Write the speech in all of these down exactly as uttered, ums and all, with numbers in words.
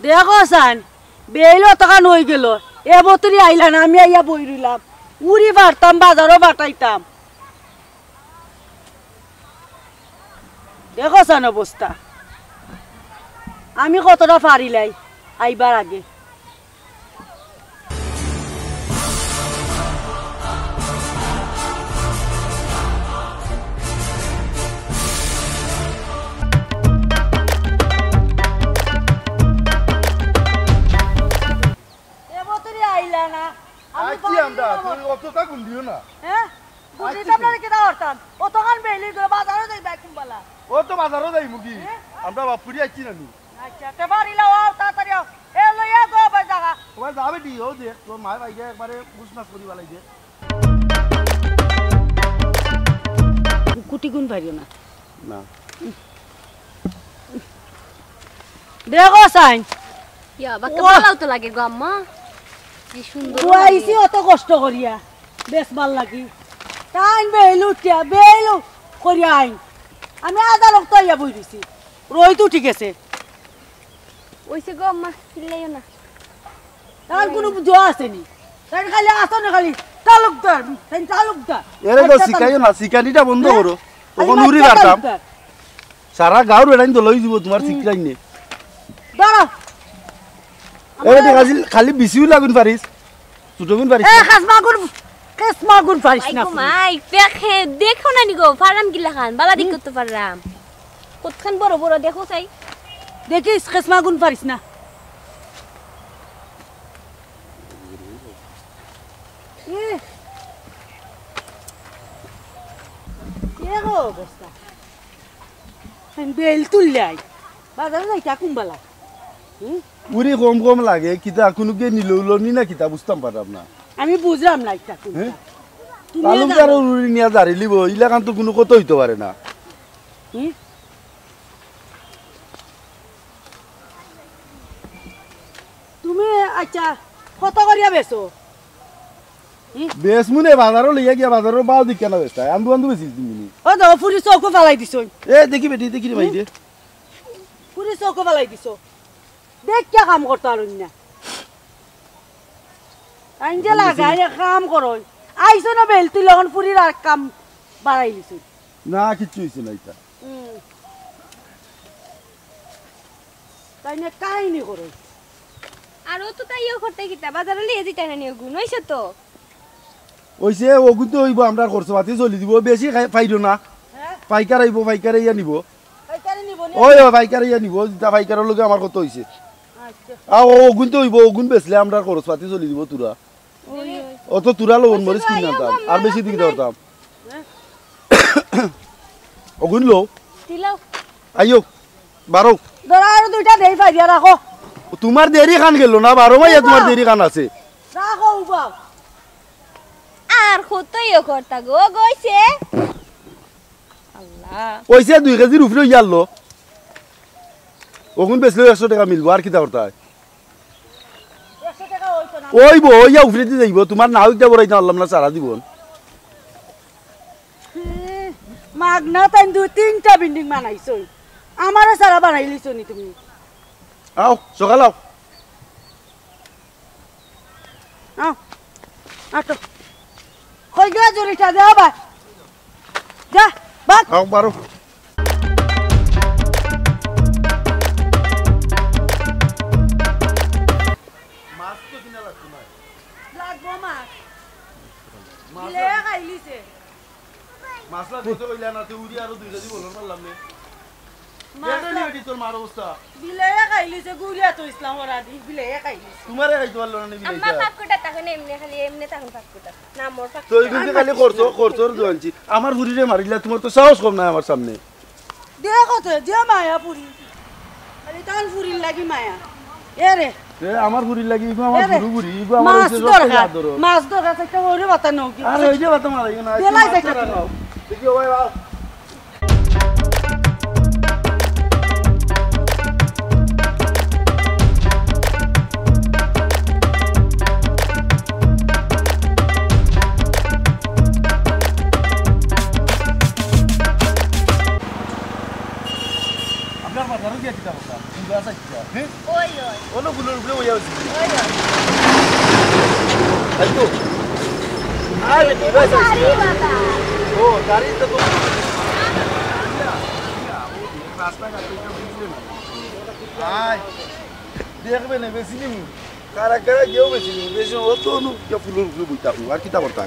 দেখো চাইন, বেইল অতখান অইগেলো, এ বতরি আইলা না, আমি আইয়া বই রইলাম। উড়ি পারতাম, বাজারো পাঠাইতাম। দেখো চাইন অবস্থা, আমি কতটা পারিলাই আইবার আগে। এ বতরি আইলা না। আমি আইছি পারি আমরা, না। তুমি অতটা গুন্দিও না। হ্যাঁ? গুন্দিতাম না রে, কিতা করতাম? অতখান বেইল অইগেলো, বাজারো যাইবা কুনবালা? ও তো বাজারো যাইমু গি। হ্যাঁ? আমরা বাপুরি আইছি না নি। আচ্ছা, তে পারিলাও, আও, তাড়াতাড়ি আও। এ লইয়া গো, ভাই, জাগা। ও ভাই, যাবে দি, ও দেখ, তোর মায় ভাইকে একবারে গুছনাছ করি বালাই দে। কুটি গুন পারিও না। না। দেখো চাইন। ইয়া, বাক্কা ও। ভালাও তো লাগে গো আম্মা। কি সুন্দর বইছি লাগে। অত কষ্ট করিয়া। বেশ ভালা লাগি। তাইন বেইল উঠিয়া, বেইল করিয়া আইন। আমি আধা লোক তো আইয়া বই রইছি। রইদ উঠি গেছে। অইছে গো আম্মা, চিল্লাইও না। তার কুনু জোয়া আছে নি? তাই খালি আসো না খালি তালুকদার, তাই তালুকদার। এরে তো আচ্ছা, শিখাইও না, শিখানিটা বন্ধ হ্যাঁ? করো। খালি অখন উড়ি মারতাম। তালুকদার। সারা গাঁওর বেড়াইন দলই দিব তোমার হুম। শিখরাই নে। দাঁড়া। এরে ঠিক আছে, খালি বিসিউ লাগুন পারিস। ছোট গুন পারিস এ, না। খাস মাগুর, খাস মাগুর পারিস না। মাই গো মাই, দেখে, দেখো না নি গো, ফারাম গিলা খান, বালা দেখি হুম। তো ফারাম। কতখান বড় বড় দেখো চাই। দেখিস, খাস মাগুর পারিস না। এ, এ গো অবস্থা। আমি বেইল তুললাই। বাজারে যাইতা কুনবালা? হুম? উড়ি কম কম লাগে, কিতা কুনু গে নিল উলো নি না কিতা বুঝতাম পারলাম না। আমি বুঝলাম না ইটা কুনটা। হ্যাঁ? তুমি তালুকদার জানো। উড়ি নিয়া জারি লিব, ইলাখান তো কুনু কথা অইতো পারে না। হুম? তুমি আচ্ছা কত করিয়া বেচো? হুম? বেচমু নে বাজারো লইয়া গিয়া বাজারো বাও দিকে না বেচতায়। আন্দু আন্দু বেচিস তুমি নি। ও দেখো ফুরি চউখো ফালাই দিছো। এ দেখি বেটি, দেখি রে ভাই রে। ফুরি চউখো ফালাই দিছো। দেখিয়া কাম করতা পারইন না। আইন যে লাগাই কাম করইন। আইছো না বেইল তুলি অখন ফুরির আর কাম বাড়াইলিছো। না, কিচ্ছু অইছে না ইটা। হুম। তাই না কাহিনী করইন। আর ও তো তাইও করতে কিতা, বাজারো লিয়ে দিতে না নিও গুণ, অইছে তো। অইছে, অগুন তো অইবো, আমরার খরচ পাতি চলি দিব, বেশি খাই-, পাইরো না। হ্যাঁ? পাইকার আইবো, পাইকারে ইয়া নিবো। পাইকারে নিবো নি? ওই, ওই, পাইকারে ইয়া নিবো, যেটা পাইকারর লগে আমার কথা অইছে। আচ্ছা। আ, ও, অগুন তো অইবো, অগুন বেচলে আমরার খরচ পাতি চলি দিব তুরা। ওই, ওই। অত তুরা লবণ মরিচ কিনি আনতাম, আর বেশি দিকে ধরতাম। হ্যাঁ? অগুন লও। দিলাও। আইও, বারো। ধরো আরো দুইটা দেই পাইয়া রাখো। তোমার দেরি খান গেল না, বারো মাইয়া তোমার দেরি খান আছে। রাখো উবাও। আর কতইও করতা গো, গইছে। আল্লাহ। অইছে দুই কেজির উপরে অইয়া আনলো। অগুন বেচলেও একশো টেকা মিলবো, আর কিতা করতায়? একশো টেকা অইতো না। অইবো, অইয়া উপরেদি যাইবো। তোমার নাও একটা বড়াইতে পারলাম না, সারা জীবন। হুম, মাগনা তাইন দুই তিনটা বিল্ডিং বানাইছইন। আমারে সারা বানাইলিছো নি তুমি? আও, সকাল আও। আও, আটো। কই গেলা জুড়িটা? দে আবার। যা, ভাগ। আও, বারো। মাছ তো কিনা লাগতো না। লাগবো মাছ। মাছ বিলে লাগবো। খাইলিছে। মাছ লাগবো তো কইলা না, তুই উড়ি আরো দুই কেজি বলন পারলাম নে। মাছ দেখলে নি লাগ- বেটি তোর মার অবস্থা? বিলে খাইলিছে, গুড়িয়া তো ইসলাম ওরা দি, বিলে খাইলিছে। তোমারে খাইতে পারলো না নি আম্মা বিলাইটা? ফাঁক কুটা তখন এমনি খালি এমনি তখন ফাঁক কুটা। না, মোর ফাঁক তো কুটা। এইগুলো খালি খরচ, খরচর দোয়ানছি। আমার ফুরিরে মারিলা, তোমার তো সাহস কম নাই আমার সামনে। দেখো তো, যে মায়া ফুরি। খালি তান ফুরির লাগি মায়া। এ রে। এ, আমার ফুরির লাগি, ইগো আমার এ রে। ফুরু ফুরি, ইগো আমার মাছ হইছে রক্ত দরকার। জাত ধরো। মাছ দরকার, একটা ওরে বাতা নাও কি? আরে, ওই যে বাতা মারা, ইগো না, বেলাই মাছ যাইতে ধরা তুমি। নাও। দেখি, ও ভাই, বাপ। এবার বাজারো গিয়া কিতা কথা? ফুল গাছ আইচ্ছা, হ্যাঁ? ওই, ওই। ওনো ফুলর উপরে বইয়া আছি। ওই, ওই। আই তো। আরে, কি গাছ আইচ্ছা? আরে বাবা। ও, গাড়ি তো তো। রাস্তাঘাট তো একটু বুঝলে না। আয়। দেখবে না, বেশি নিমু। কারা কারা গেও বেশি নিমু। বেশি অত নু, কে ফুলর উপরে বইতা, ও আর কিতা করতা?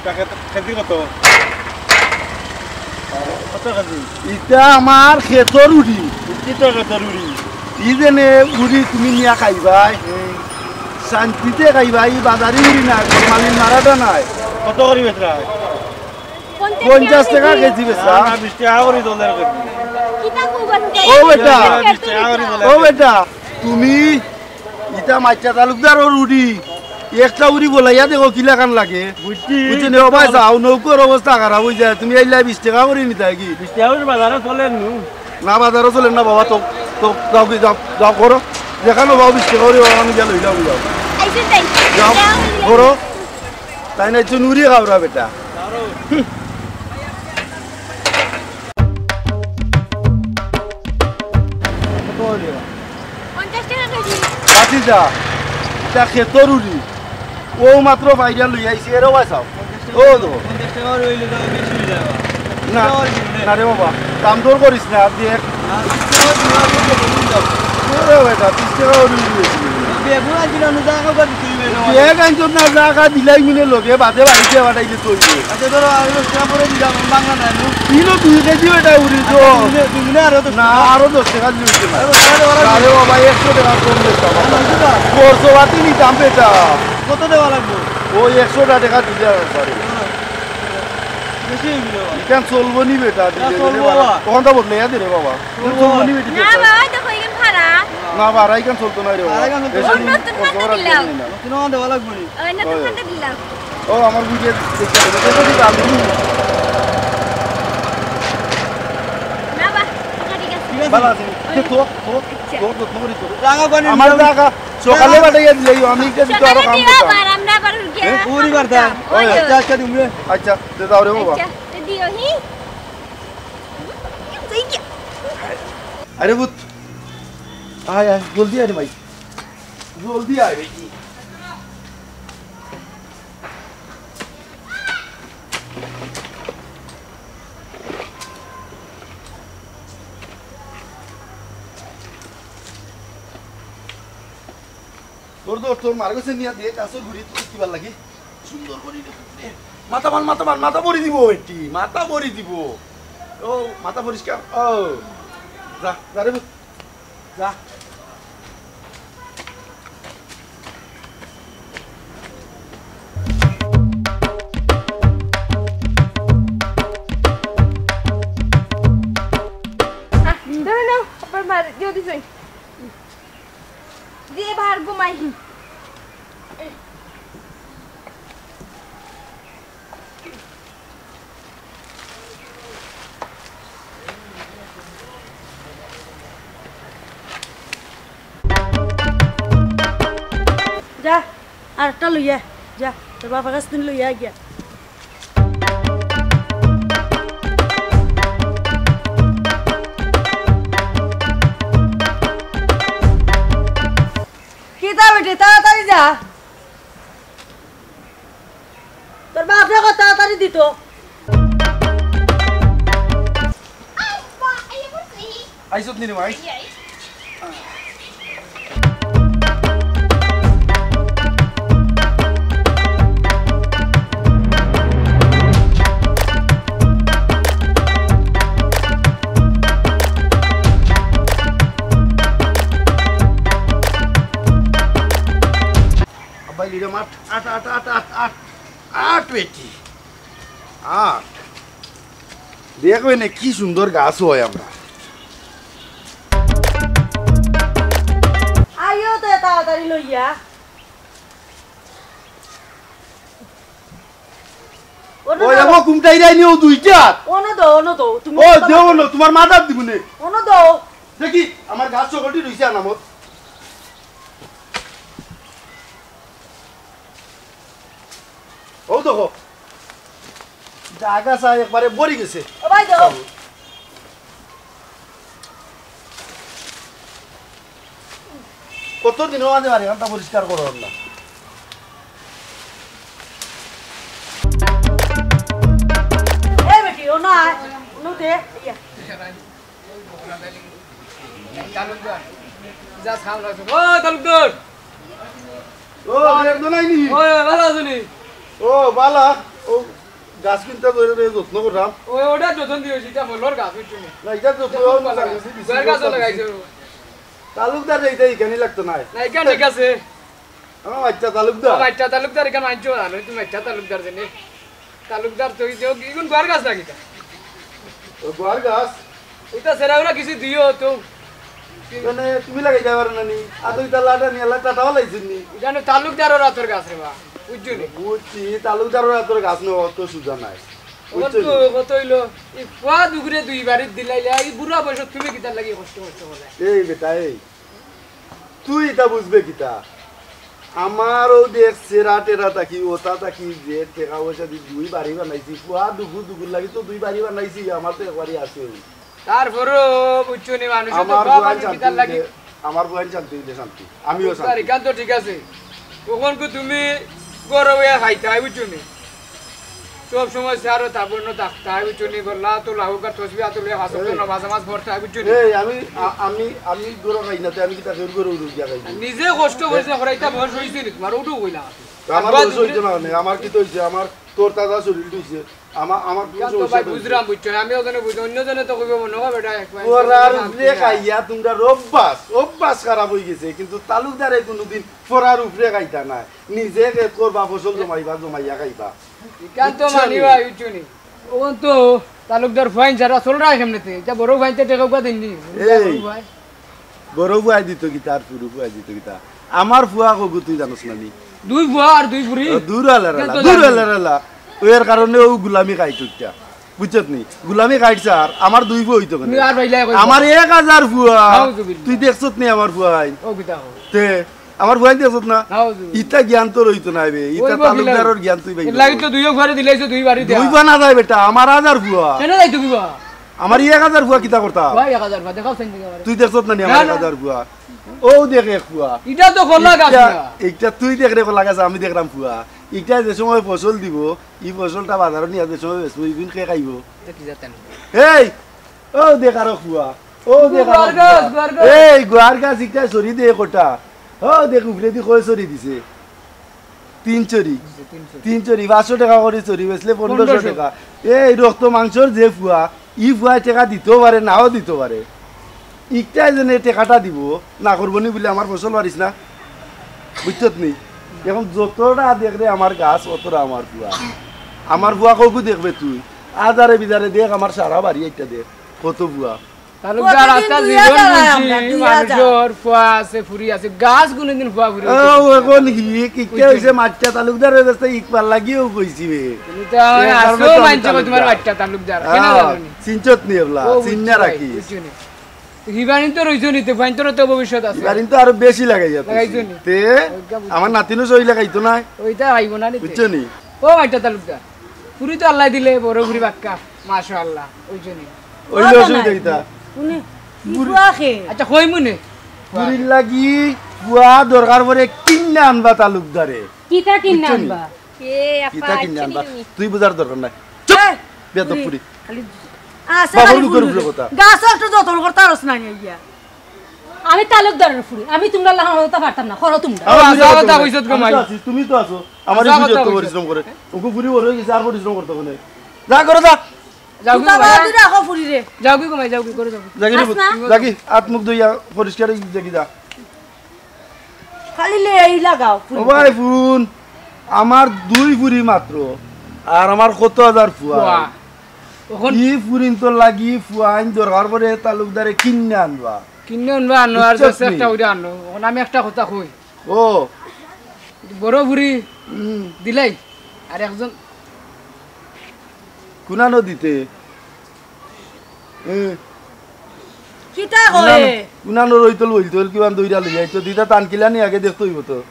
তা খেত-, খেতি কত? কত খেতি? ইটা আমার খেতর উড়ি। কিতা খেতর উড়ি? ই যেনে উড়ি তুমি নিয়া খাইবায়। হুম। শান্তিতে খাইবায়, ই বাজারি উড়ি না, কোম্পানির মারাটা নায়। কত করি বেচরা? পঞ্চাশ টেকা কেজি বেচরা। না, না, বিশ টেকা করি দলের কেজি। ও বেটা, বিশ টেকা করি দলের ও কেজি। বেটা, তুমি ইটা মাইচ্চা তালুকদারর উড়ি, একটা উড়ি বলাইয়া দেখো কিলাখান লাগে। বুঝছি। বুঝছি নি? ও ভাই, যাও, নৌকর অবস্থা খারাপ অই যায়, তুমি আইলা বিশ টেকা করি নিতায় কি? বিশ টেকা করি বাজারো চলের নু। না, বাজারো চলের না বাবা, তো, তো যাও কি, যাও, যাও করো। যেখানো পাও বিশ টেকা করি, ওখানো গিয়া লইলাও, যাও। আইসেন তাই? যাও, যাও, করো। তাই না, একজন উড়ি খাওরা বেটা। কত অইলো? পঞ্চাশ টেকা কেজি। কাটি যা, ইটা খেতর উড়ি। ও মাত্র বাইরা লই আইছি, এরও বাঁচাও। ও তো। পঞ্চাশ টেকা অইলে তো বেশি অই যায়। না, না রে বাবা, দাম দর করিস না, দেখ। না, বিশ টেকা অইলে তো বেশি অই যায়। এরে বেটা, বিশ টেকা অইলে বেশি। বেগুন আনছিল, নু জাগা করে দিতে অইবে না। বেগ আনছত না, জাগা দিলাই মিলে লগে, বাদে বাড়িতে পাঠাইলে তো অইবে। আচ্ছা, ধরো, আমি দশ টেকা পরে দিলাম, বাংলা নাই, নু? কিলো দুই কেজি বেটা উড়ি তো। আচ্ছা, দুই দিনে, দুই দিনে আরো দশ না, টেকা। আরো দশ টেকা দিলে অইতো না। আরো দশ টেকা দেওয়া লাগবে। আরে বাবা, একশো টেকা কম বেচতাম। আরো দশ টেকা। খরচ পাতি নিতাম বেটা। কত দেওয়া লাগবে? ওই একশো টেকা দিলে আর পারে। বেশি অই গেল। ইখান চলবো নি বেটা, না, দিলে চলবো দিলে বাবা। বাবা। তখন তো বদলে দে রে বাবা। চলবো। চলবো নি বেটা, না দিলে। বাবা, দেখো, ইখান ভাড়া। না, ভাড়া ইখান চলতো না রে বাবা। ভাড়া ইখান চলতো না। বেশি ও, দিন নতুন কষ্ট খাতা করার দিলাও। জন্য না। নতুন খাতা দেওয়া লাগবে নি। ওই নতুন ওই। খাতা দিলাও। ও, আমার বুঝে দেখতে হবে। দেখো কি দাম দিবি? না বা, ঠিক আছে। ঠিক আছে। ভালো আছি। ওই। তো, তো, আচ্ছা। তো, তো, তো, তো। জাগা বানিয়ে আমার নিলাম। জাগা সকালে পাঠাইয়া দিলে, আমি এটা দিতে আরো সকালে কাম দিবা, করতাম। আবার আমরা আবার গিয়া এ? কাম উড়ি বার্তা। করতাম। ওই, ওই, আচ্ছা, ওই। আচ্ছা, দিমু রে। আচ্ছা, তে যাও রে বাবা। আচ্ছা, তে দিও, হি। আরে পুত, আয়, আয়, জলদি আয় রে ভাই। জলদি আয় বেটি। তোর, তোর, তোর মার গেছে নিয়া দে, গাছর গুড়ি তুই কিবার লাগি। সুন্দর করি রে, রে। মাথা বান, মাথা বান, মাথা ভরি দিব এটি, মাথা ভরি দিব। ও, মাথা পরিষ্কার। ও, যা, যা রে পুত, যা। আহ, ধরে নাও, আপনার মার দিয়ে দিছই। দিয়ে বার ঘুমাই। যা, আরেকটা লইয়া যা, তোর বাবার কাছ থেকে লইয়া গিয়া। কিতা বেটি, তাড়াতাড়ি যা। তোর বাপরে কত তাড়াতাড়ি দিত। আইসত নি রে মাই? আব্বাই লিডো মাঠ, আট, আট, আট, আট, আট, আট বেটি, আট। দেখবে নে কি সুন্দর গাছ হয় আমরা। আইও তো তাড়াতাড়ি লইয়া। অনো ওই দাও। দেখো, কুমটাই রাইনি ও দুইটা। অনো দাও, অনো দাও। তুমি ও, দেও না, তোমার মাথার দিবনে। অনো দাও। দেখি, আমার গাছ সকলটি রইছে আনামত। ও দেখো, জাগা চাই একবারে ভরি গেছে। ও ভাই, দাও। কত দিনও মাঝে বাড়ি ঘরটা পরিষ্কার করো না। এ বেটি, ও না, ও দে, ইয়া। তালুকদার, যা সামনে আছো। ও তালুকদার। ও, একজন আইনি? ও, ভালা আছো নি? ও, ভালা। ও, গাছ কিনতে ধরে রে যত্ন করলাম। ও, ওটা যত্ন দিও, সেটা হলোর গাছ, বুঝছো নি? না, এটা যত্ন এটা করলাম, বুঝছো নি? গাছ লাগাইছো। তালুকদার রে, এটা এখানে লাগতো না। না, এখানে ঠিক আছে। আমার বাচ্চা তালুকদার। ও, বাচ্চা তালুকদার, এখানে আনছো না, তুমি বাচ্চা তালুকদার জানি। তালুকদার তো এই যে, ইগুন গুয়ার গাছ নাকি তা? ও গুয়ার গাছ? এটা সেরা ওরা কিছু দিও তো। মানে তুমি লাগাই যাবার না নি? আর তো এটা লাটা নিয়ে লাটা টাও লাইছেন নি? এটা না তালুকদার ওর আতর গাছ রে বা, বুঝছো নি? বুঝছি, তালুকদার ওর আতর গাছ নেওয়া অত সুজা নাই। ওর বুঝছো তো নি? কত হইলো? এই ফুয়া দুগুরে দুই বাড়ির দিলাইলে, এই বুড়া বয়সে তুমি কিতার লাগি কষ্ট কষ্ট করে? এই বেটা, এই। তুই ইতা বুঝবে কিতা? আমারও দেখ সেরা টেরা থাকি, ওতা থাকি যে টেকা পয়সা দি দুই বাড়ি বানাইছি, ফুয়া দুগু দুগুর লাগি তো দুই বাড়ি বানাইছি, আমার তো এক বাড়ি আছে। তারপরেও বুঝছো নি, মানুষ তো আমার ফুয়া ফুয়াইন বানাইছি শান্তি তার লাগি। হইলে, আমার ফুয়াইন শান্তি হইলে শান্তি, আমিও শান্তি। এখান তো ঠিক আছে, তখন কি তুমি গরো হইয়া খাইতায়, বুঝছো নি? সব সময় সিয়ারো তাবুর ন থাকতায়, বুঝছো নি? গল্লা তো লাহুকার তসবি আতো লইয়া হাসো তো এই। নামাজ নামাজ পড়তায়, বুঝছো নি? এই, আমি, আ-, আমি, আমি গরো খাই না, তে আমি কিতা ফের গরো উড়ু গিয়া খাই? নিজে কষ্ট করিস না, করাইতা বয়স হইছে নি, তোমার উঠু কইলা। তো আমার একবার বয়স হইতো দুপুরে না, মানে, আমার কিতা হইছে? আমার তোর তাজা শরীর হইছে, আমার, আমার কোনো ইখান তো সমস্যা ভাই নাই। বুঝলাম, বুঝছো? আমি ওখানে বুঝি, অন্য জনে তো কইবো মনে হয় বেটা, এক পয়েন্ট তোরা আর উপরে খাইয়া তোমরা অভ্যাস, অভ্যাস খারাপ হয়ে গেছে, কিন্তু তালুকদারে কোনোদিন ফরার উপরে খাইতা না। নিজে খেত করবা, ফসল জমাইবা, জমাইয়া খাইবা। ইখান তো বুঝছো মানি নি? ভাই, বুঝছো নি? ও তো তালুকদার ফুয়াইন ছাড়া চলরা কেমনেতে? এটা বড় ফুয়াইনতে টেকা উকা দেননি। এই, বড় ফুয়াই। বড় ফুয়াই দিত কিতা আর ফুরু ফুয়াই দিত কিতা? আমার ফুয়া কগু তুই জানোস না নি? দুই ফুয়া আর দুই ফুরি। ও, দূর আলার ইখান আলা, তো দূর জানি। আলার আলা। ওর কারণে ও গুলামি খাই টুকটা। বুঝছত নি? গুলামি খাইছে আর আমার দুই ফুয়া হইতো কেনে? তুমি আর পাইলাই কই? আমার এক হাজার ফুয়া। নাউজুবিল্লাহ। তুই দেখছত নি আমার ফুয়াইন? ও কিতা কও? তে, আমার ফুয়াইন দেখছত না? নাউজুবিল্লাহ। ইতা জ্ঞান তোর হইতো না বে। ইতা ওই বকিলা। তালুকদারর জ্ঞান তুই ভাই। এর লাগি তো দুইও ঘরে দিলাইছো দুই বাড়ি দেয়া। দুই ফুয়া না যায় বেটা, আমার হাজার ফুয়া। কেনে যাইতো কিবা? আমার এক হাজার ফুয়া কিতা করতা? ভাই, এক হাজার ফুয়া, দেখাও সাইন দিকে আমারে। তুই দেখছত না নি না, আমার না। এক হাজার ফুয়া? ও দেখ এক ফুয়া। ইটা তো কলা গাছ ইটা, না। ইটা তুই দেখ রে কলা গাছ, আমি দেখলাম ফুয়া। ইটা যে সময় ফসল দিব, ই ফসলটা বাজারো নিয়া যে সময় বেচবো, ইগুন কে খাইবো? এটা কি জাতেন? এই, ও দেখ আরো ফুয়া, ও দেখ আরো গুয়ার গাছ, ফুয়া। গুয়ার গাছ। এই গুয়ার গাছ ইটা সরি দে কোটা। ও দেখ উপরেদি কয় সরি দিছে। তিন চুরি। তিন চুরি। তিন চুরি, পাঁচশো টেকা করি চুরি, বেচলে পনেরোশো পনেরোশো। টেকা। এই রক্ত মাংসর যে ফুয়া, ই ফুয়ায় টেকা দিতেও পারে, নাও দিতে পারে। ইকটায় যেন এই টেকাটা দিব, না করবো নি বুলে আমার ফসল পারিস না। বুঝছত নি? এখন যতটা দেখরে আমার গাছ, অতটা আমার ফুয়া। আমার ফুয়া কগু দেখবে তুই। আজারে বিজারে দেখ, আমার সারা বাড়ি একটা দেখ, কত ফুয়া। তালুকদার, কতদিন আস্তা দুই জীবন হাজার বুঝছি, আমরা, দুই হাজার। মানুষর ফুয়া আছে, ফুরি আছে, গাছ কোনোদিন ফুয়া ফুরি ও, হইতে পারে না। এখন হি, কিকে বুঝছি। হইছে, মাচ্চা তালুকদার হয়ে গেছে, ইকবার লাগিও কইছি বে। তুমি তো এ কারণে আসো তো আমি মানছো তোমার তালুকদার। মাচ্চা তালুকদার, কেন হ্যাঁ, জানো নি? চিনছত নি এবলা, ও, চিন্না বুঝছি ভাই, রাখিস। বুঝছি নি। তো হিবারিন তো রইছো নি, তো ফাইন তোর তো ভবিষ্যৎ আছে। হিবারিন তো আরো বেশি লাগাইয়া লাগাইছো তুই। নি। তে, ওইটা বুঝছি। আমার নাতিনও সই লাগাইতো না। ওইটা আইবো না নি তে। বুঝছো নি? ও মাচ্চা তালুকদার, ফুরি তো আল্লাহ দিলে, বড় ফুরি বাক্কা, মাশাআল্লাহ, ওই জন্য। ওই ও তো অসুবিধা নাই। কিতা? উনি কি ফুয়া খে? আচ্ছা, কই মনে? ফুরির লাগি ফুয়া দরকার পড়ে কিন্না আনবা তালুকদারে। কিতা কিন্না বুঝছো নি? আনবা? এ, আপা, কিতা কিন্না আনবা? আইছো নি তুমি? তুই বুঝার দরকার নাই। চুপ! এই, বেয়াদব ফুরি। ফুরি। খালি আচ্ছা, বাবার খালি মুখের ফুরি। উপরে কথা। গাছ একটু যত্ন করতে পারস না, ইয়া। আমি তালুকদারের ফুরি, আমি তোমরা লাখান হতে পারতাম না, করো তোমরা। ও, আচ্ছা, কথা কইছত গো মাই। আমি তো আছি, তুমি তো আছো। আমার আচ্ছা, এই ফুরি কথা তো কইছত। পরিশ্রম করে। ওগু ফুরি বড় হয়ে গেছে, আর পরিশ্রম করতে হবে না। যা করে যা। যাও কি তুই বাবা? বাবা, তুই রাখো ফুরি রে। যাও কি গো মাই, যাও কি করে যাও। যাগি রে আস পুত, না। যাগি, হাত মুখ ধুইয়া পরিষ্কার হয়ে যাগি যা। খালি লে এই লাগাও ফুরি। ও ভাই, ফুন, আমার দুই ফুরি মাত্র, আর আমার কত হাজার ফুয়া। ফুয়া। অখন ই ফুরিন তো লাগি ফুয়াইন দরকার পড়ে তালুকদারে কিন্না আনবা। কিন্না আনবা, আনো আর বুঝছস নি? একটা উড়ে আনো। অখন আমি একটা কথা কই। ও। বড় ফুরি হুম। দিলাই। আর একজন কুনানো দিতে? এ, কিতা কুনানো, কয়? কুনানো রইতল বইলতল কিমান দইরা লইয়া আইতো, দিতা তান কিলানি আগে দেখতে অইবো তো।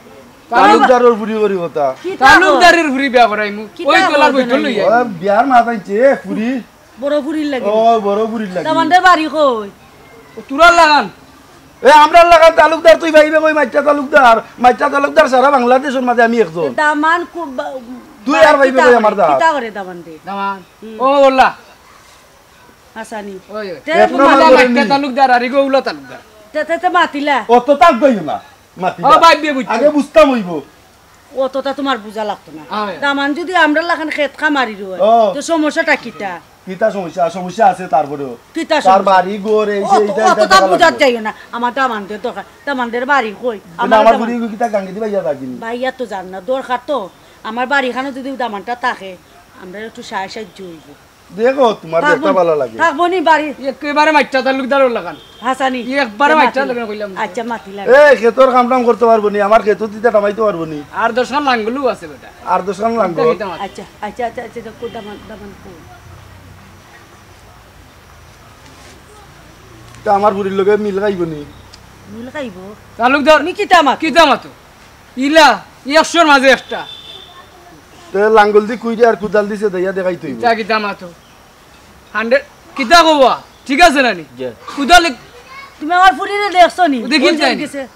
তালুক- তালুকদারর ফুরি করি কথা। কিতা কয়? তালুকদারর ফুরি বিয়া করাইমু। কিতা ওই তোলার কয় বইতল জানাই? লইয়া। ও, বিয়ার মাত আনছে, এ, ফুরি। বড় ফুরির লাগি। ও, বড় ফুরির লাগি। দামান্দর বাড়ি কই? ও, তুরার লাখান। এ, আমরার লাখান তালুকদার, তুই ভাইবে কই মাইট্টা তালুকদার? মাইট্টা তালুকদার সারা বাংলাদেশর মাঝে আমি একজন। দামান কো-, বা-, তুই আর বাড়ি ভাইবে কিতা কই করে? আমার দা? কিতা করে দামান্দে? দামান। হুম। ও, ওলা। হাসানি। ওই, ওই। তে এক নম্বর মাতিলা। মাইট্টা তালুকদার, আর ইগো উলা তালুকদার। তে, তে, তে মাতিলা। অত তাক গইও না, মাতিলা। ও, ভাই, বিয়ে বুঝছি। আগে বুঝতাম অইবো। অতটা তুমার বুঝা লাগতো না। আয়। দামান যুদি আমরার লাখান খেত খামারির অয়, ও। তো সমস্যাটা কিতা? কিতা সমস্যা? সমস্যা আছে তারপরেও। কিতা তার সমস্যা? বাড়ি ঘর এই অত-, যে এইটা, এইটা অতটা দেখা বুঝাত লাগবো। যাইও না। আমার দামান্দর দরকার। দামান্দর বাড়ি কই? কিন্তু আমার আমার দামান-, ফুরি কিতা গাঙ্গেদি বাইয়া যাগিনি? বাইয়া তো যার না, দরকার তো। আমার বাড়িখানো যুদি দামানটা থাকে, আমরার একটু সাহায্য সাহায্য অইবো। দেখো, তুমার থাকবো যেটা নি, ভালা লাগে। থাকবো নি বাড়ি। একেবারে মাইট্টা তালুকদারর লাখান। হাসানি। একবারে মাইট্টা মাতিলা। লাখান কইলাম। আচ্ছা, মাতিলা। এ, খেতর কাম টাম করতে পারবো নি, আমার খেতো দিতা টামাইতে পারবো নি। আর দশখান লাঙ্গলও আছে বেটা। আর দশখান লাঙ্গল? আচ্ছা, আচ্ছা, আচ্ছা, আচ্ছা, কো দামান, দামান কো। তা আমার ফুরির লগে মিল খাইবো নি? মিল খাইবো? তালুকদার, তুমি কিতা মাতো? কিতা মাতো? ইলা, একশোর মাঝে একটা। তে লাঙ্গল দি কুইরে আর কুদাল দি ছেদাইয়া দেখাইতে অইবো। কিতা কিতা মাতো? হান্ড্রেড, কিতা কওয়া? ঠিক আছে না নি? জি। কুদাল এক- তুমি আমার ফুরিরে দেখছো নি? দেখি ওই যে নাই। গেছে।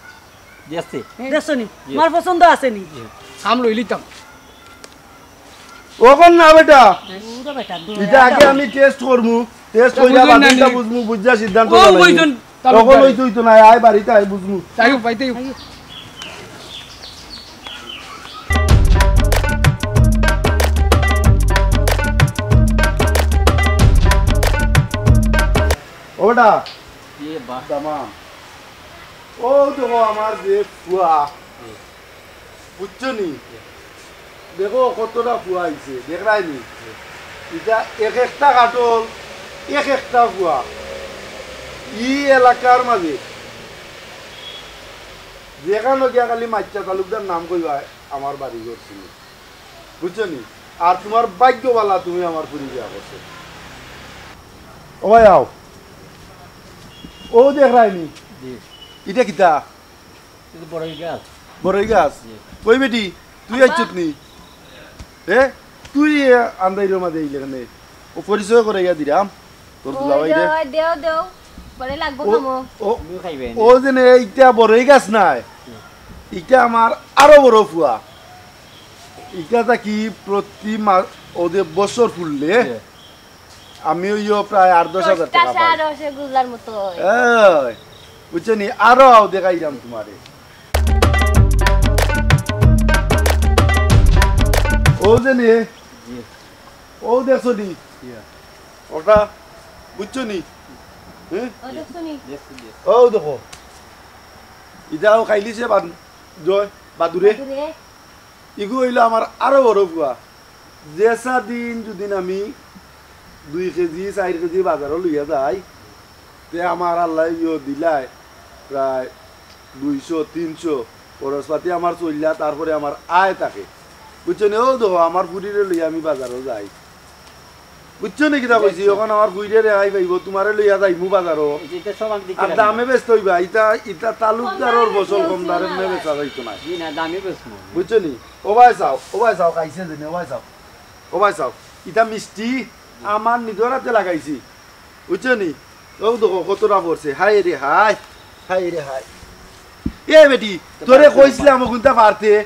দেখছি। দেখছো নি? জি। আমার পছন্দ আছে নি? জি। সাম লইলিতাম। অখন না বেটা। দূর বেটা, দূর। ইটা আগে আমি টেস্ট করমু। টেস্ট কইরা বাদে ইটা বুঝমু, বুঝা সিদ্ধান্ত লইমু। অখন অইতো অইতো না, আয় বাড়িত আয় বুঝমু। তাই পাইতে। ও বেটা। ইয়ে বাহ। দামান। ও দেখো আমার যে ফুয়া। বুঝছো নি? দেখো কতটা ফুয়া আইছে, দেখরায় নি? ইটা এক একটা কাঠল, এক একটা ফুয়া। ই এলাকার মাঝে যেখানো গিয়া খালি মাইট্টা তালুকদার নাম কইবায়, আমার বাড়ি ঘর চিনো। বুঝছো নি? আর তুমার ভাগ্য ভালা, তুমি আমার ফুরি বিয়া করছো। ও ভাই আও, ও দেখরায় নি? জি। ইটা কিতা? ইটা বড়ই গাছ। বড়ই গাছ? জি। কই বেটি, তুই আইছত নি? এ, তুই এ আন্দাইরর মাঝে আইলে কেনে? ও পরিচয় করাইয়া দিরাম তোর দুলাভাইরে। ওই দেও, দেও। পরে লাগবো ও, খামো। ও, তুমিও খাইবে নি। ও যে নে, ইটা বড়ই গাছ নায়। জি। ইটা আমার আরো বড় ফুয়া। ইটা থাকি প্রতি মা-, ও যে বছর ফুললে, জি। আমি অইও প্রায় আট দশ হাজার টেকা পাই। রসগোল্লার মতো। এই, বুঝছো নি? আরো আও দেখাইরাম তুমারে। ও যে নে, জি। ও দেখছো নি? জি। ওটা, বুঝছো নি? হ্যাঁ? ও দেখছো নি? দেখছি, দেখছি। ও দেখো। ইটাও খাইলিছে বাদ-, জয়, বাদুরে। বাদুরে। ইগু অইলো আমার আরো বড় ফুয়া। যেসা দিন যুদিন আমি দুই কেজি, চাইর কেজি বাজারো লইয়া যাই, তে আমার আল্লায় ইয়ো দিলায় প্রায় দুইশো, তিনশো, খরচপাতি আমার চইল্লা, তারপরে আমার আয় থাকে। বুঝছো নি? অউ দেখো, আমার ফুরিরে লইয়া আমি বাজারো যাই। বুঝছো নি কিতা কইছি? অখন আমার ফুরিরে রেহাই পাইবো, তুমারে লইয়া যাইমু বাজারো। এই যে এটা সব আমি দেখি আর রাখি। দামে বেচতে অইবা, ইটা, ইটা তালুকদারর ফসল, কম দামে বেচা যাইতো নায়। জি না, দামে বেচমু। বুঝছো নি? ও ভাই চাও, ও ভাই চাও, খাইছে যে নি, ও ভাই চাও। ও ভাই চাও, ইটা মিষ্টি, আমার নিজর আতে লাগাইছি। বুঝছো নি? অউ দেখো কতটা পড়ছে। হায় রে হায়, হায় রে হায়। এ বেটি, তোরে কইছিলাম অগুনতা পারতে।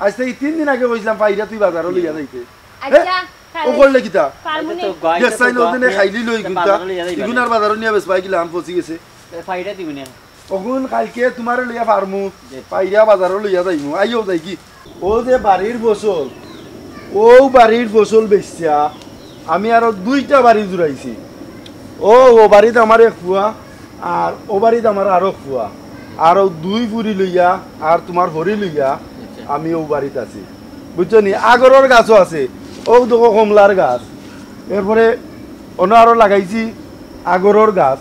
আইজ থাকি তিন দিন আগে কইছিলাম পাইরা তুই বাজারো লইয়া যাইতে। আচ্ছা, হে? ও করলে কিতা? পারমু নি। দেখছাই না, ওদিনে খাইলি লই গুনতা। বাজারো লইয়া যাইবা। ইগুন আর বাজারো নিয়া বেচবায় কিলা, আম পচি গেছে। পাইরা দিবি না। অগুন কাইলকে তুমারে লইয়া পারমু, জি। পাইরা বাজারো লইয়া যাইমু, আইও যাই কি? অউ যে বাড়ির ফসল, অউ বাড়ির ফসল বেচিয়া আমি আরো দুইটা বাড়ি জুড়াইছি। অউ, অউ বাড়িত আমার এক ফুয়া, আর অউ বাড়িত আমার আরো ফুয়া, আরো দুই ফুরি লইয়া, আর তুমার হরি লইয়া আচ্ছা। আমি অউ বাড়িত আছি। বুঝছো নি? আগরর গাছও আছে, অউ দেখো কমলার গাছ, এরপরে অনো আরো লাগাইছি আগরর গাছ।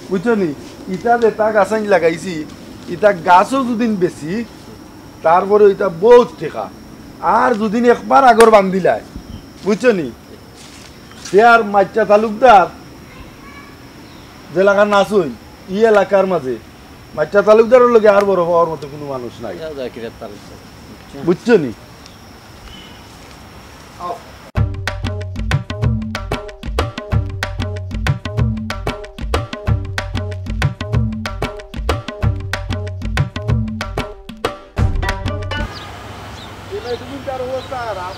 বুঝছো নি? ইতা যেতা গাছ আমি লাগাইছি, ইতা গাছও যুদিন বেচি, তারপরে ইতা বউত টেকা। আর যুদিন একবার আগর বান্ধিলায়, বুঝছো নি? সে আর মাইট্টা তালুকদার যে এলাকার নাচই, ই এলাকার মাঝে মাইট্টা তালুকদারর লগে আর বড় হওয়ার মতো কুনু মানুষ নাই। বুঝছো নি? এই অবস্থা খারাপ।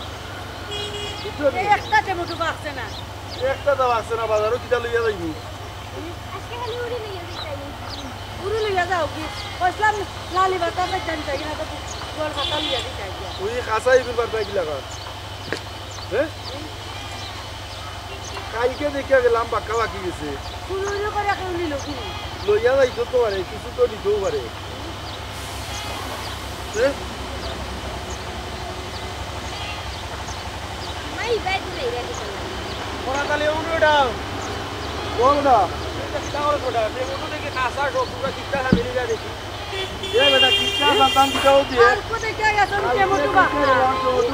বুঝছো নি? এই একটা টেমোটো বাঁচছে না। একটা তো বাঁচছে না, বাজারো কিতা লইয়া যাইবো? আজকে খালি উড়ি লইয়া যাইতাই। উড়ি লইয়া যাও কি? কইছিলাম লালি ভাতা খাইতাম চাই না, তো জল ভাতা লইয়া যাইতাই। তুই খাসা ইগুর বাদ বাকি লাগা। হ্যাঁ? কালকে দেখিয়া গেলাম বাক্কা বাকি গেছে। চুরি উরি করে কেউ নিল কি নি? লইয়া যাইতো তো পারে, কিছু তো নিতেও পারে। হ্যাঁ? মাই ব্যাগ নেই, ব্যাগ নেই। ওরা তাহলে উঠো এটা। বল না। এটা কিতা করে ওটা? যে উঠো দেখি কাঁচা সব পুরা কিতা খাবে, নিয়ে যা দেখি। এ বেটা, কিতা সাতান দিতাও দিয়ে। আর কোথায় কে গেছে? আমি টেমোটো বাঁচছে না।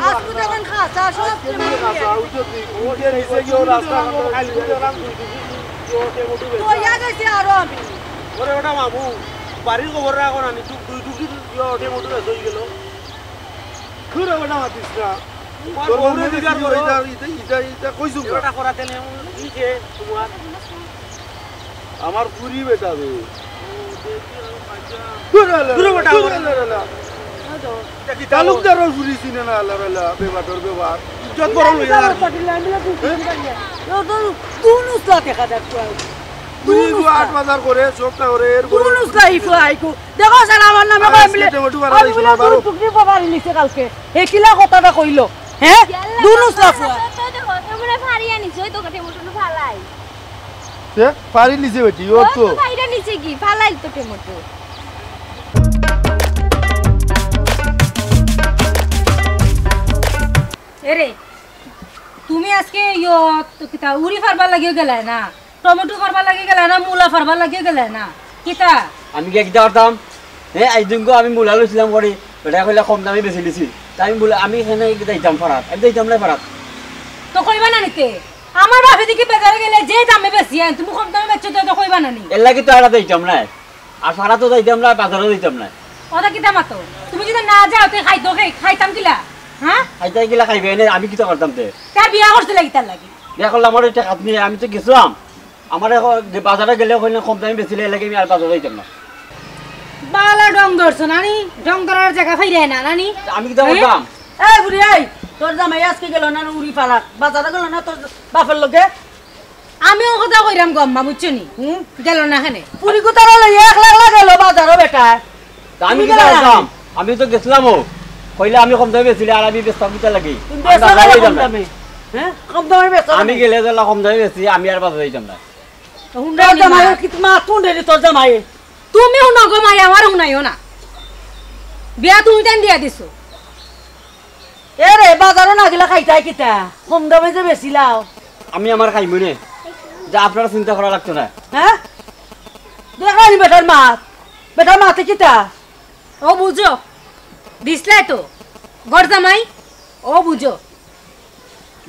আজকে যখন খাসা, সব টেমোটো নিয়ে গেছে। উঠো তুই। উঠে নিচে গিয়ে রাস্তা খালি তো ইয়া গেছি আরো আমি। ওরে ওটা মামু, বাড়ির খবর রাখো না, নি দুই দুই দিন ইয়ে ওঠে মোটর হয়ে গেল। দূর ওটা মাতিস না। তোমার তোর বউরে মনে দিদার হয় করো। এটা, এটা, এটা, এটা কইছুম না। ওটা করাতে নেই, ই যে তোমার। আমার পুরি বেটা রে। দূর হলে, দূর বেটা, দূর দূর। হলে, হলে। এটা কি তালুকদারর পুরি চিনে না, আল্লাহ, আল্লাহ, বেবাটর বেবার। ইজ্জত বড় লইয়া আর কি। ও তো দুনুসলা দেখা যাচ্ছে। তুই দুনুসলা। আট বাজার করে, সবটা করে, এর করে দুনুসলা ইফু আইকু। দেখো স্যার, আমার নামে আরে, কয় আজকে মিলে, টেমোটো বাড়া আমি দিছো, মিলে বারো। দুই টুকরি বাড়ি নিছে কালকে। হে কিলা কথাটা কইলো? হ্যাঁ? ইয়াল্লা দুনুসলা বাবা, ফুয়া। তো, তো দেখো, তো মনে ফাড়িয়া নিছে, ওই তো টেমোটো ফালাই। সে ফাড়ি নিছে বেটি, ও ও তো। তো ফাড়িয়া নিছে কি? ফালাইল তো টেমোটো। এরে, তুমি আজকে ইয়ো, তো কিতা, উড়ি ফারবার লাগিও গেলায় না? টমেটো ফারবার লাগি গেলা না, মূলা ফারবার লাগি গেলা না? কিতা? আমি গিয়া কিতা করতাম? হে, আইজ দিনগো আমি মূলা লইছিলাম করি, বেটায় কইলা কম দামে বেচি দিছি। তাই আমি মূলা, আমি এখানে যাইতাম ফারাত, আমি যাইতাম না ফারাত। তো কইবা না নিতে? আমার বাপে দেখি বাজারে গেলে যে দামে বেচি আন, তুমি কম দামে বেচছো তো, তো কইবা না নি? এর লাগি তো আর যাইতাম না। আর ফারাতও যাইতাম না, বাজারও যাইতাম না। ওটা কিতা মাতো? তুমি যদি না যাও, তে খাইতো খাই-, খাইতাম কিলা? হ্যাঁ? খাইতাম কিলা খাইবে এনে, আমি কিতা করতাম তে? তার বিয়া করছিলে কিতার লাগি? বিয়া করলাম, আমার একটা খাত নিয়ে আমি তো গেছিলাম। আমার এখন যে বাজারে গেলে ওখানে কম দামে বেচিলে, এর লাগি আমি আর বাজারে যাইতাম না। বালা ঢং ধরছো নানি? ঢং ধরার জাগা পাইরায় না নানি? আমি কিতা হ্যাঁ? করতাম? এই বুড়ি, এই, তোর জামাই আজকে গেল না উড়ি ফারাত? বাজারে গেল না তোর বাপের লগে? আমি ও কথা কইরাম গো আম্মা, বুঝছো নি? হুম? গেল না কেনে? পুরি কুতারা লইয়া একলা একলা গেল বাজারো বেটা। তা আমি তুমি কিতা গেলা না করতাম? কেনে? আমি তো গেছিলাম ও। কইলে আমি কম দামে বেচিলে আর আমি বেচতাম কিতার লাগি? তুমি আমি বেচো বাজারে না যাইতাম কম না। দামে? হ্যাঁ? কম দামে বেচো আমি না? গেলে যেলা কম দামে বেচি, আমি আর বাজারে যাইতাম না। তো হুন্ডা তোর নি জামাই মা। কি মা তুই রে তোর জামাই? তুমি হুনো গো মাই, আমার হুনাইও না। বিয়া তুমি টান দিয়া দিছো। এ রে, বাজারো না গেলে খাইতায় কিতা? কম দামে যে বেচিলাও। আমি আমার খাইমু নে, যা আপনারা চিন্তা করা লাগতো না। হ্যাঁ? দেখো নি বেটার মাত, বেটার মাতে কিতা? ও বুঝো, দিছলাই তো, ঘর জামাই, ও বুঝো।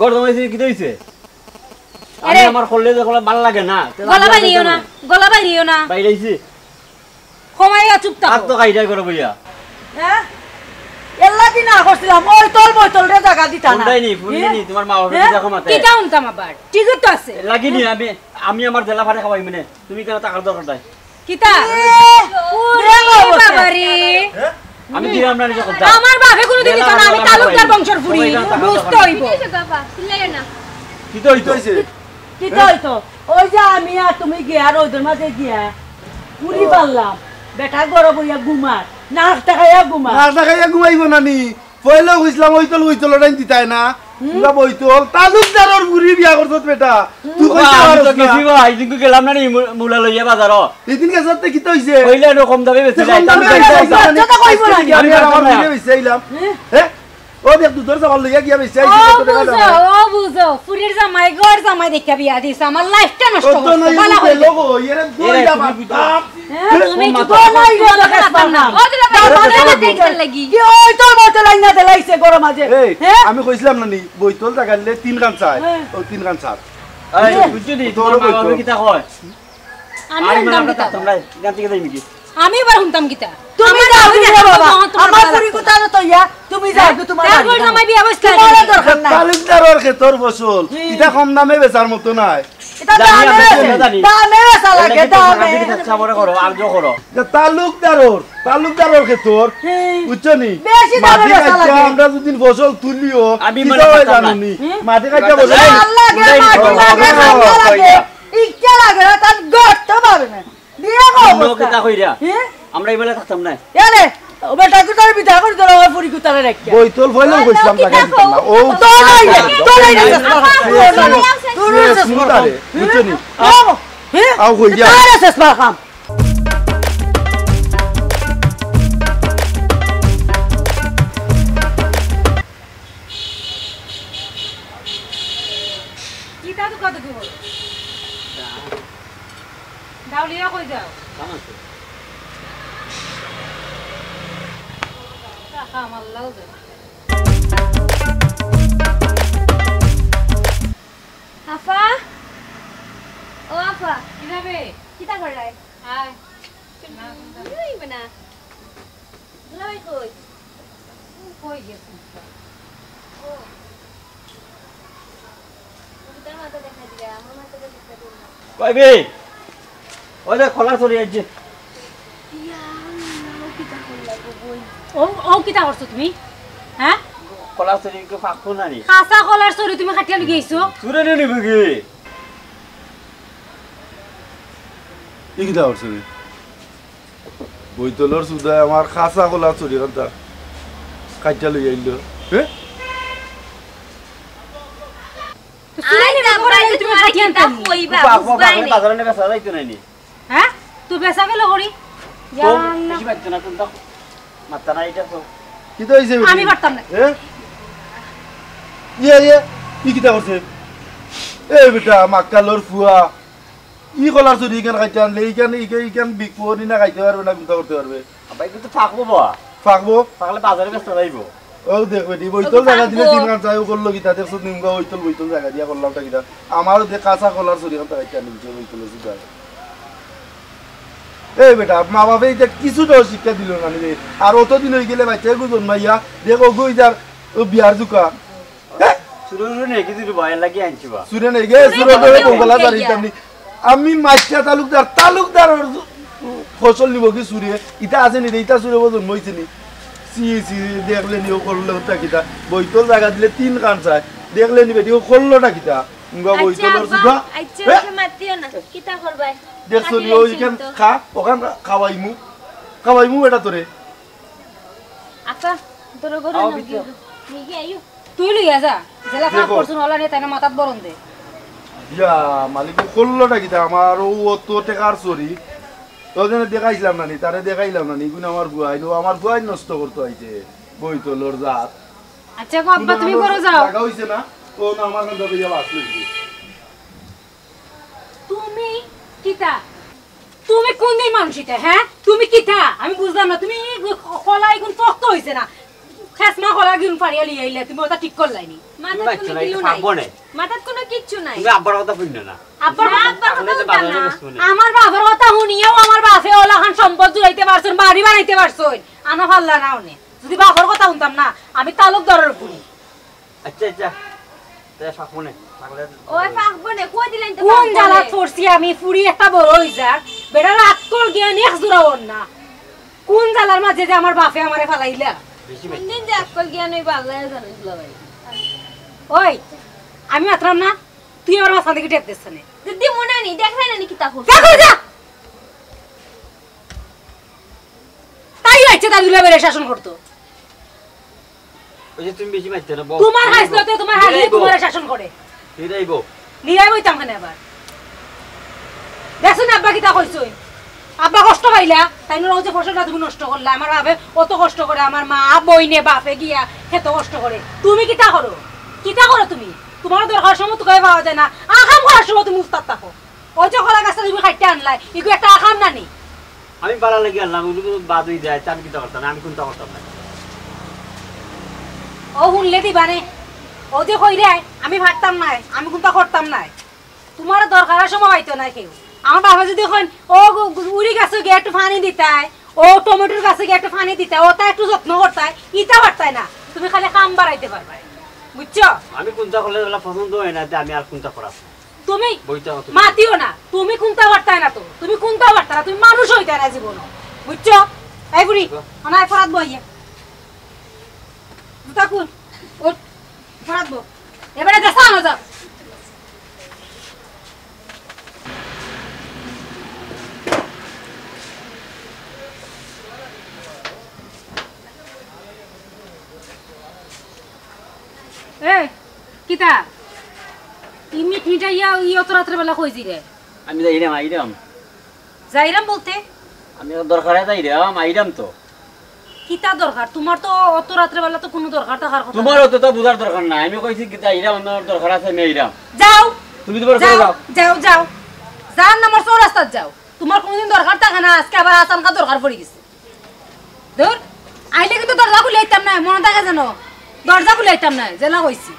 ঘর জামাই যে কিতা হইছে? আমি এরে। আমার করলে যে কোনো ভালো লাগে না, তে গলা আমি বাইরিও না, কেমনে? গলা বাইরিও না। বাইরে আইছি। কমাইয়া চুপ থাকো। আর তো খাইটাই করো বইয়া। হ্যাঁ? এল্লা কি না করছিলাম? ওই তল বই তল রে জাগা দিতা না। ফোন দেয়নি, ফোন হ্যাঁ? দেয়নি, তোমার মা বাবা হ্যাঁ? কিতা কমাতে? কিতা হুনতাম আবার? ঠিকই তো আছে। লাগিনি, আমি, আমি আমার জেলা ফারে খাওয়াই মানে। তুমি কেন টাকার দরকার নাই? কিতা? এ, ওরে রে বাবা। বাবা রে। হ্যাঁ? আমি দিলাম না নিজে কথা। আমার বাপে কোনোদিন দিত না, আমি তালুকদার বংশর ফুড়ি। সবাই জানো টাকার দরকার বুঝতে নাই। হইব। কিতা হইতো? কিতা হইতো? কিতা হইতো? ওই যে আমি আর তুমি গিয়া রোদের মাঝে গিয়া পুরি পারলাম। বেটা গরম হইয়া ঘুমার, নাক টাকাইয়া ঘুমার। নাক টাকাইয়া ঘুমাইব না নি? পয়লা কইছিলাম ওই তল, ওই তল ওটাই দিতায় না। হুম? তুলা বইতল, তালুকদারর বুড়ি বিয়া করছত বেটা। হুম। তুই বাবা, কইতে আমি তো পারস না। গেছি বা, এই দিনকে গেলাম না নি মু-, মূলা লইয়া বাজারো। এই দিন গেছত তে কিতা হইছে? কইলে আরো কম দামে বেচি তো যায়, কম দামে তালুকদার বেচি বেচি যায়। যায়। তো কইবো না। আমি আর আমার বুড়ি বেচি আইলাম। হ্যাঁ? হ্যাঁ? ও দেখ, দুধর সাবান লইয়া গিয়া বেশি আইছে, ও কত টাকা বুঝো, দাম? ও বুঝো, ফুরির জামাই, ঘর জামাই দেখিয়া বিয়া দিছে, আমার লাইফটা নষ্ট ও তো করছে, নাই, বালা ও হইছে। বেলো গো, এরে দই এরে, দাবা, তুমি বুঝো। বাপ। হ্যাঁ? তুমি চুপ করো, না, ইরে, তোমার কথা না। ও দিলে ভাই, দাবা, তোমার দাবা, কথা দাবা। দেখতে লাগি। কি ওই তোর মতো লাইন না দিলাইছে গরম আছে? এই, হ্যাঁ? আমি কইছিলাম না নি, বইতল জাগাইলে তিন খান চায়, হ্যাঁ। ও তিন খান চার। এই, বুঝছো নি? তোর তোমার মা বাবা কিতা কয়? আমি আর ইমান হুনতাম আমরা কিতা? থাকতাম না, এখান থেকে যাই নাকি? আমি এবার হুনতাম কিতা? তুমি আমার যাও বাবা, তুমি যাও বাবা। আমার ফুরি কুতারে তো ইয়া, তুমি যাও, হ্যাঁ? তুমি তোমার তার বাড়ি বউর যাও। জামাই বিয়া বইছে তোমার দরকার নাই। তালুকদারর খেতর ফসল, হুম। ইটা কম দামে বেচার মতো নায়। ইটা জানি, দামে আমি বেচা, জানি। দামে বেচা লাগে, এটা কি দামে। তোমার কাছে ইচ্ছা মনে করো, আর জো করো। ইটা তালুকদারর, তালুকদারর খেতর, হুম। বুঝছো নি? বেশি দামে মাটি বেচা কাটতে লাগে। আমরা যদি ফসল তুলিও, আমি কিতা মানে হয় জানো নি? হুম। মাটি কাটতে ফসল লাগে, মাটি লাগে, লাগে। ইচ্ছা লাগে না, তার গর্ত পাবে না। দিয়া কও অবস্থা। কিতা কইরা? হ্যাঁ? আমরা ইবালা থাকতাম না। এ রে, ও বেটা কুতারে বিদায় করি দিল, ওই ফুরি কুতারে রাখিয়া। বইতল ফয়লাও কইছিলাম, কিতা জায়গা দিতাম না। ও, তো নাই রে, তো নাই রে, শেষ মার খাম। তো নাই রে, শেষ মার খাম। বুঝছো নি? হ্যাঁ? আও, কই যা। তো নাই রে, শেষ মার খাম। কিতা তো কত কি বল? ডাউলিয়া কই যাও? কাম আছে। টাকা আমার লাও যাও। আফা, ও আফা। কি যাবে? কিতা কররায়? আয়। না, না। দুলাভাই কই? কই গেছে? ও। কই বে? ওই দেখ, কলার ছড়ি আইছে। ইয়া, আল্লাহ, ও কিতা করলা গো বইন? ও, ও কিতা করছো তুমি? হ্যাঁ? কলার ছড়ি কি ফাঁকবো না নি? কাঁচা কলার ছড়ি তুমি কাটিয়া লই আইছো? চুরে নিয়ে নিবে কি? ই কিতা করছো রে? বইতলর সুদায় আমার কাঁচা কলার ছড়ি কাটিয়া লই আইলো। হ্যাঁ? তো চুরে নিবে, আব্বা, তুমি কাটিয়া আনতে নি? কইবা, বাজারে নিয়ে বেচা যাইতো না নি? হ্যাঁ? তুই বেচা গেল করি? তো ইয়া আল্লাহ। বেশি পাইতো না, কোনটা? মাত্তা না, এটা তো। কিতা অইছে বেটি? আমি পারতাম না। এ? ইয়ে, ইয়ে, ই কিতা করছে? এ বেটা, মাক্কালর ফুয়া। ই কলার ছড়ি ইখান খাইতে আনলে, ইখান, ইখান, ইখান বিকবো নি না খাইতে পারবে না, কোনটা করতে পারবে? আব্বা, এগুলো তো ফাঁকবো বা। ফাঁকবো? ফাঁকলে বাজারে বেচতে যাইবো। ও দেখ বেটি, বইতল জাগা দিলে তিন খান চাই, ও করলো কিতা? দেখছো নিমগা বইতল, বইতল জাগা দিয়া করলাম তা কিতা? আমারও দে কাঁচা কলার ছড়ি খান খাইতে আনলে, বইতল সুদায়। এই বেটা, মা বাপে ইটা কিছুটাও শিক্ষা দিল না নি রে। আর অতদিন অই গেলে বাচ্চা এগু জন্মাইয়া, দেখো গই যার ও বিয়ার জুকা। হ্যাঁ? চুরে চুরে নাকি তুই বাইরে লাগি আনছি বা? চুরে নাই গে, চুরে চুরে বউ গলা জানি তেমনি। আমি মাইকা তালুকদার, তালুকদারর ফসল নিবো কি চুরে? ইটা আছে নি রে, ইটা চুরে জন্ম অইছে নি? সি, সি, দেখলে নি ও করলো ওটা কিতা? বইতল জাগা দিলে তিন খান চাই। দেখলে নি বেটি ও করলো না কিতা? মুগা আচ্ছা, বইতলর আব্বা, সুদা। আচ্ছা, হ্যাঁ? ওকে মাতিও না। কিতা করবায়? দেখছো নি, মাতিলে ওই চিনতো। ইখান খা, ওখান খাওয়াইমু। খাওয়াইমু এটা তোরে। আচ্ছা, তোর ঘরে আও নাও, ভিতরে। গিয়ে, গিয়ে আইও। তুই লইয়া যা, জেলা ফাঁক দেখো। করছুন, ওলা নিয়ে তাই না মাথাত বরন দে। ইয়া, মালিক, করলোটা কিতা? আমার ও অত টেকার চুরি। তোর জন্য দেখাইছিলাম না নি, তারে দেখাইলাম না নি, ইগুন আমার বুয়াইন, ও আমার বুয়াইন নষ্ট করতো আইছে। বইতলর জাত। আচ্ছা গো আব্বা, তুমি করো যাও। লাগা হইছে না? ও না, আমার কাছে ইয়া বাস লইছে। তুমি কিতা? তুমি কোন দিন মানুষ ইতা, হ্যাঁ? তুমি কিতা? আমি বুঝলাম না। তুমি ই ক-, কলা ইগুন পক্ত হইছে না। খেসমা কলা ইগুন ফাড়িয়া লিয়ে আইলে, তুমি ওটা ঠিক করলাই নি। মাথাত তুমি কোনো বাচ্চা নাই, কিচ্ছু নাই। পারবো না। মাথাত কোনো কিচ্ছু নাই। তুমি আব্বার কথা শুনলে না। আব্বার না, কথা আব্বার কথা তাহলে তো শুনতাম বাজারে না। বেচবো না। আমার বাবার কথা শুনিয়াও আমার বাপে ওলাখান সম্পদ জুড়াইতে পারছইন, বাড়ি বানাইতে পারছইন। আনা ফাল্লা না অনে। যদি বাবার কথা শুনতাম না, আমি তালুকদারর পুরি। আচ্ছা, আচ্ছা। তে ফাঁকবো নে, ফাঁকলে ওই ফাঁকবো নে, কই দিলেন তো কোন ফাঁকবো জ্বালাত নে। পড়ছি আমি, ফুরি একটা বড় হই যাক, বেটার আক্কল জ্ঞান এক জোড়া ওর না। কোন জ্বালার মাঝে যে আমার বাপে আমারে ফালাইলা? বেশি কোন বেশি। দিন যে আক্কল জ্ঞান হইবা আল্লাহ জানে দুলাভাই। ওই, আমি মাতরাম না, তুই আমার মাথা থেকে টেপ দিস না। দিদি মনে নি, দেখলাই না নি কিতা করছে? যা, যা, যা। তাই হইছে, তাই দুলাভাইরে শাসন করতো। ওই যে তুমি বেশি মারতে না, বউ। তোমার হাইস লতে তোমার হাইস নিরাইবো। তোমার শাসন করে। নিরাইবো। নিরাইবো ইতাম কেনে আবার? দেখছো না আব্বা কিতা কইছইন? আব্বা কষ্ট পাইলা, তাই না? ওই যে ফসলটা তুমি নষ্ট করলা, আমার বাপে অত কষ্ট করে, আমার মা, বইনে, বাপে গিয়া খেত কষ্ট করে। তুমি কিতা করো? কিতা করো তুমি? তোমার দরকার সময় তোকে পাওয়া যায় না, আকাম করার সময় তুমি উস্তাদ থাকো। ওই যে কলা গাছটা তুমি কাটতে আনলাই, ইগু একটা আকাম না নি? আমি বালা লাগি আনলাম, ওগুলো বাদ হয়ে যায়, আমি কিতা করতাম না, আমি কোনটা করতাম না। ও হুনলে দিবা নে। ও যে কইরে, আমি পারতাম নায়, আমি কোনটা করতাম নায়। তুমার দরকারর সময় পাইতো না কেউ। আমার বাবা যদি কইন, "ও গু-, গু-, উরি গাছো গিয়া একটু পানি দিতায়, ও টমেটোর গাছো গিয়া একটু পানি দিতায়, ওটা একটু যত্ন করতায়", ইতা পারতায় না। তুমি খালি কাম বাড়াইতে পারবায়, বুঝছো? আমি কুনতা করলে এগুলা পছন্দ অয় না, তে আমি আর কুনতা করাম? তুমি বইতে হতো। মাতিও না, তুমি কুনতা পারতায় না তো, তুমি কুনতা পারতায় না, তুমি মানুষ অইতায় না জীবনও, বুঝছো? এই বুড়ি, বাহ। অনায় ফরাত বইয়া। জুতা খুল, ওঠ, ফরাত বউ। এবারে দেশা আনো যাও। এ, কিতা? ই মিট মিটাইয়া ই অত রাত্রে বেলা কই যিরে? আমি যাইরাম, আইরাম। যাইরাম বলতে? আমি তো দরকারে যাইরাম, আইরাম তো। কিতা দরকার? তুমার তো অত রাত্রে বেলা তো কুনু দরকার থাকার কথা তুমার না। অতটা বুঝার দরকার নাই। আমি কইছি কিতা, আইরাম, আমার দরকার আছে, আমি আইরাম। যাও। তুমি তুমার ঘরো যাও, যাও। যাও, যাও। যার নামর চৌরাস্তাত যাও। তুমার কুনুদিন দরকার থাকে না, আজকে আবার আচানকা দরকার পড়ি গেছে। ধুর, আইলে কিন্তু দরজা খুলে আইতাম না, মনো থাকে যেন। দরজা খুলে আইতাম না, যেলা কইছি।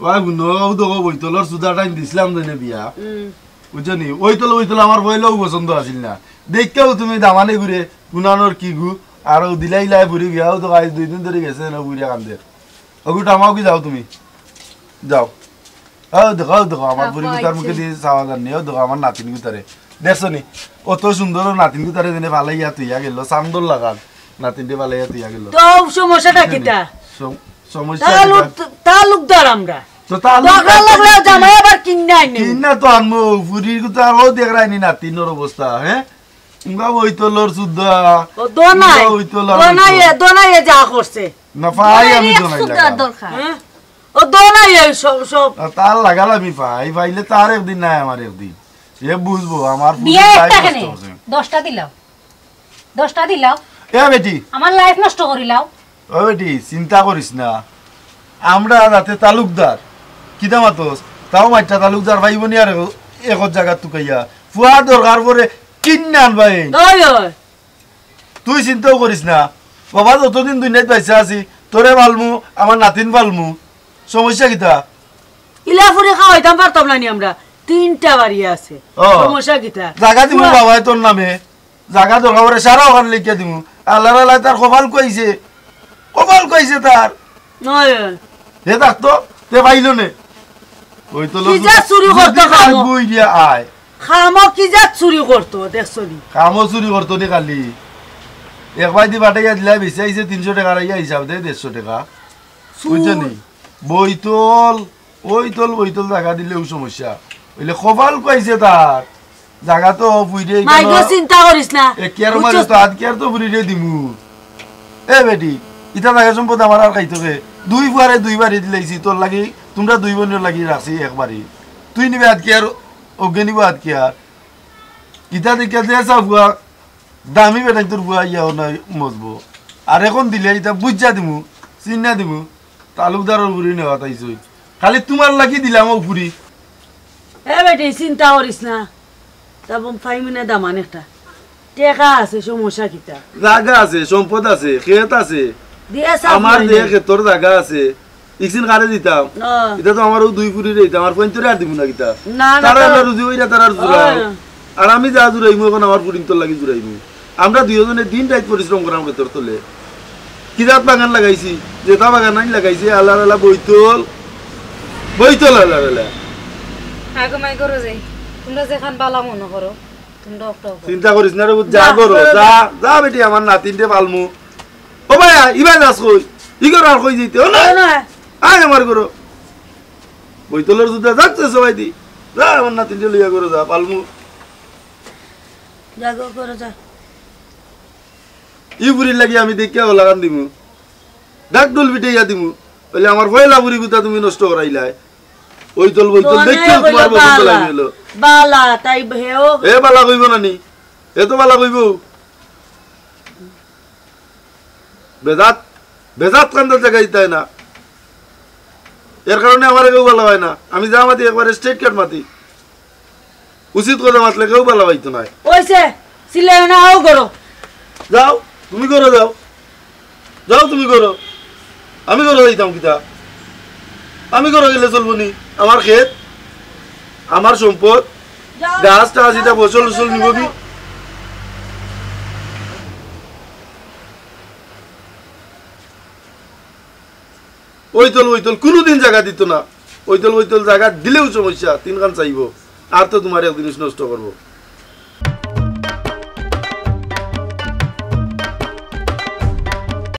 ওই বুনো, ও দেখো, বইতলর সুদা টাইম দিছিলাম জানে বিয়া। হুম। বুঝছো নি? ওইতল, ওইতল আমার পয়লাউ পছন্দ আছিল না। দেখতেও তুমি দামানে ঘুরে, কুনানোর কি গু, আর ও দিলাই লাই ফুরি বিয়াও তো আইজ দুই দিন ধরি গেছে না, বুড়িয়া কান্দের। ওগু টামাও কি যাও তুমি? যাও। ও দেখো, ও দেখো, আমার বুড়ি গুতার মুখে দিয়ে চাওয়া যার নি। ও দেখো, আমার নাতিন গুতারে। দেখছো নি? অত সুন্দর নাতিন গুতারে যেনে ফালাইয়া তুইয়া গেল, চান্দর লাগান। নাতিনরে ফালাইয়া তুইয়া গেল। তো সমস্যাটা কিতা? সম-, সমস্যা কিতা? তালুক-, তালুকদার আমরা। তো তালুকদার দরকার লাগলে জামাই আবার কিন্না আইনে। কিন্না তো আনমু, ফুরির গুতা ও দেখরায়নি নাতিনর অবস্থা, হ্যাঁ? উঙ্গা ওইতলর সুদা। ও দোনাই, উঙ্গা ওইতলর দোনাই, দোনাই যা করছে। না পাই আমি দোনাই দরকার। হ্যাঁ? ও দোনাই এই সব, সব। আর তার লাগাল আমি পাই, পাইলে তার একদিন নাই আমার একদিন। এ বুঝবো, আমার ফুরির বিয়া একটা কেনে? দশটা দিলাও। দশটা দিলাও। এ বেটি। আমার life নষ্ট করিলাও। ও বেটি, চিন্তা করিস না। আমরা যাতে তালুকদার, কিতা মাতস? তাও মাইট্টা তালুকদার পাইব নি আর এক, এক জাগাত তুকাইয়া। ফুয়া দরকার পড়ে কিন্না আনবায়। ওই, ওই। তুই চিন্তাও করিস না। বাবা, যতদিন দুনিয়াত বাইচা আছি, তোরে পালমু, আমার নাতিন পালমু। সমস্যা কিতা? ইলা ফুরি খাওয়াইতাম পারতাম না নি আমরা। তিনটা বাড়ি আছে। ও। সমস্যা কিতা? জাগা দিমু বাবায় তোর নামে। জাগা দরকার পড়ে সারা ওখানে লিখিয়া দিমু। আল্লাহর আল্লাহ তার কপাল কইছে। কপাল কইছে তার। নয়। হে থাকতো, তে পাইল নে। ওই তো কি যে চুরি করতো খামো। বই দিয়া আয়। খামো কি যে চুরি করতো, দেখছো নি? খামো চুরি করতো নি খালি। এক বাই দি বাটাইয়া দিলাই বেশি আইছে তিনশো টাকা, আর ইয়া হিসাব দে দেড়শো টাকা। চুর। বুঝছো নি? বইতল, ওইতল, বইতল জাগা দিলেও সমস্যা। অইলে কপাল কইছে তার। জাগা তো ফুইরে মাই গো, চিন্তা করিস না। এ কিয়ার মাঝে বুঝছস? তো আত কিয়ার তো ফুরিরে দিমু। এ বেটি, ইতা জাগা সম্পদ আমার আর খাইতো কে? দুই ফুয়ারে দুই বাড়ি দিলাইছি তোর লাগি, তোমরা দুই বইনর লাগি রাখছি এক বাড়ি। তুই নিবে আত কিয়ার, অজ্ঞে নিব আত কিয়ার। ইতা দেখিয়া দে চা ফুয়া, দামি বেটাইন তোর ফুয়া ইয়া অনা মজবো। আর এখন দিলে ইতা বুঝা দিমু, চিন্না দিমু। তালুকদারর ফুরি নেওয়া তাইছই। খালি তুমার লাগি দিলাম অউ ফুরি। এ বেটি, চিন্তা করিস না। তা বম ফাইমিনে দামান একটা। টেকা আছে, সমস্যা কিতা? জাগা আছে, সম্পদ আছে, খেত আছে। দিয়া সাফ আমার অইলে। যে খেতর জাগা আছে, ইকসিন কারে দিতাম? না। ইতা তো আমার অউ দুই ফুরিরে দিতাম, আমার ফুয়াইন্তরে আর দিমু না কিতা? না, না, তারা তো আল্লাহ রুজি অইরা তারা আর জুড়াও। অয়। আর আমি যা জুড়াইমু, এখন আমার ফুরিন্তর লাগি জুড়াইমু। আমরা দুইওজনে দিন রাইত পরিশ্রম করাম খেতর তলে। কি জাত বাগান লাগাইছি, যেতা বাগান আইন লাগাইছি, আল্লাহর আল্লাহ বইতল, বইতল আল্লাহর আল্লাহ। আগে মাই করো যাই, তোমরা যেখান বালা মনে করো, তোমরা অকটা করো। চিন্তা করিস না রে, যা না, করো, করো যা, না। যা বেটি, আমার নাতিনরে পালমু। ও ভাই, ইবা যাস কই? ই করো আর কই যাইতে? ও না, ও না। আয় আমার করো। বইতলর জুতা যাচ্ছে সবাই দি। যা, আমার নাতিনরে লইয়া করো, যা, পালমু। যা গো, করো, যা। ই ফুরির লাগি আমি দেখিয়া লাগান দিমু। ডাক ডুল পিটাইয়া দিমু। অইলে আমার পয়লা ফুরি গুতা তুমি নষ্ট করাইলায়। ওই তল, ওই তল, দোয়া দেখিও নাই তোমার বলে বসন্ত বালা। লাগি গেল। বালা, তাই হেও। এ বালা কইব না নি? এ তো বালা কইব। বেজাত, বেজাত কান্দার জাগা দিতায় না। এর কারণে আমার কেউ বালা পায় না। আমি যা মাতি একবারে straight cut মাতি। উচিত কথা মাতলে কেউ বালা পাইতো নায়। ওইছে, চিল্লাইও না, আও করো। যাও, তুমি করো যাও। যাও তুমি করো। আমি করো যাইতাম কিতা? আমি ঘরো গেলে চলবো নি? আমার খেত, আমার সম্পদ, গাছ টাছ, ইটা ফসল উসল নিবো কি? ওইতল ওইতল কুনুদিন জাগা দিতো না। ওইতল ওইতল জাগা দিলেউ সমস্যা, তিনখান চাইবো। আর তো তুমার এক জিনিস নষ্ট করবো।